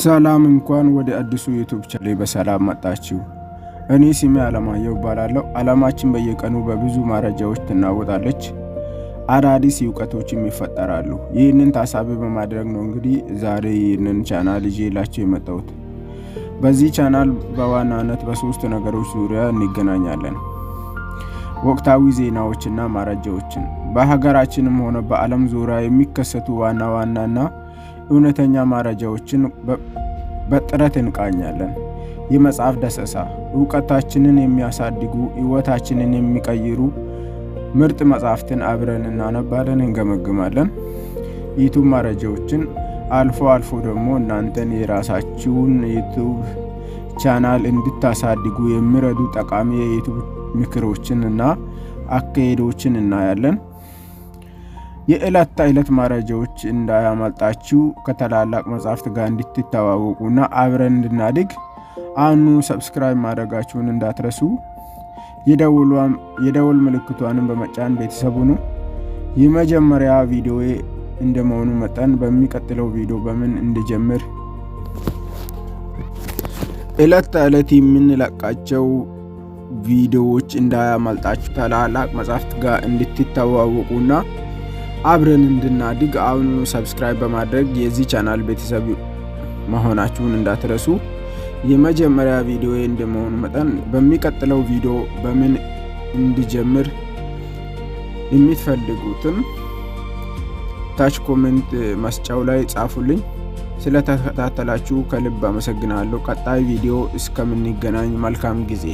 ሰላም፣ እንኳን ወደ አዲሱ YouTube ቻናሌ በሰላም መጣችሁ። እኔ ስሜ አለማየሁ እባላለሁ። ዓለማችን በየቀኑ በብዙ መረጃዎች ትናወጣለች፣ አዳዲስ እውቀቶችም ይፈጠራሉ። ይህንን ታሳቢ በማድረግ ነው እንግዲህ ዛሬ ይህንን ቻናል ይዤላችሁ የመጣሁት። በዚህ ቻናል በዋናነት በሶስት ነገሮች ዙሪያ እንገናኛለን። ወቅታዊ ዜናዎችና መረጃዎችን፣ በሀገራችንም ሆነ በዓለም ዙሪያ የሚከሰቱ ዋና ዋናና እውነተኛ መረጃዎችን በጥረት እንቃኛለን። የመጽሐፍ ዳሰሳ፣ እውቀታችንን የሚያሳድጉ፣ ሕይወታችንን የሚቀይሩ ምርጥ መጽሐፍትን አብረን እናነባለን፣ እንገመግማለን። YouTube መረጃዎችን፣ አልፎ አልፎ ደግሞ እናንተን የራሳችሁን YouTube ቻናል እንድታሳድጉ የሚረዱ ጠቃሚ የ YouTube ምክሮችን እና አካሄዶችን እናያለን። የዕለት ተዕለት መረጃዎች እንዳያመልጣችሁ፣ ከታላላቅ መጽሐፍት ጋር እንድትተዋወቁና አብረን እንድናድግ አሁኑ subscribe ማድረጋችሁን እንዳትረሱ። የደወል ምልክቷንም በመጫን ቤተሰብ ሁኑ። የመጀመሪያ ቪዲዮ እንደመሆኑ መጠን በሚቀጥለው ቪዲዮ በምን እንድጀምር፣ ዕለት ተዕለት የምንለቃቸው ቪዲዮዎች እንዳያመልጣችሁ፣ ታላላቅ መጽሐፍት ጋር እንድትተዋወቁና አብረን እንድናድግ አሁኑ subscribe በማድረግ የዚህ ቻናል ቤተሰብ መሆናችሁን እንዳትረሱ። የመጀመሪያ ቪዲዮ እንደመሆኑ መጠን በሚቀጥለው ቪዲዮ በምን እንድጀምር የምትፈልጉትን ታች comment መስጫው ላይ ጻፉልኝ። ስለተከታተላችሁ ከልብ አመሰግናለሁ። ቀጣይ ቪዲዮ እስከምንገናኝ መልካም ጊዜ።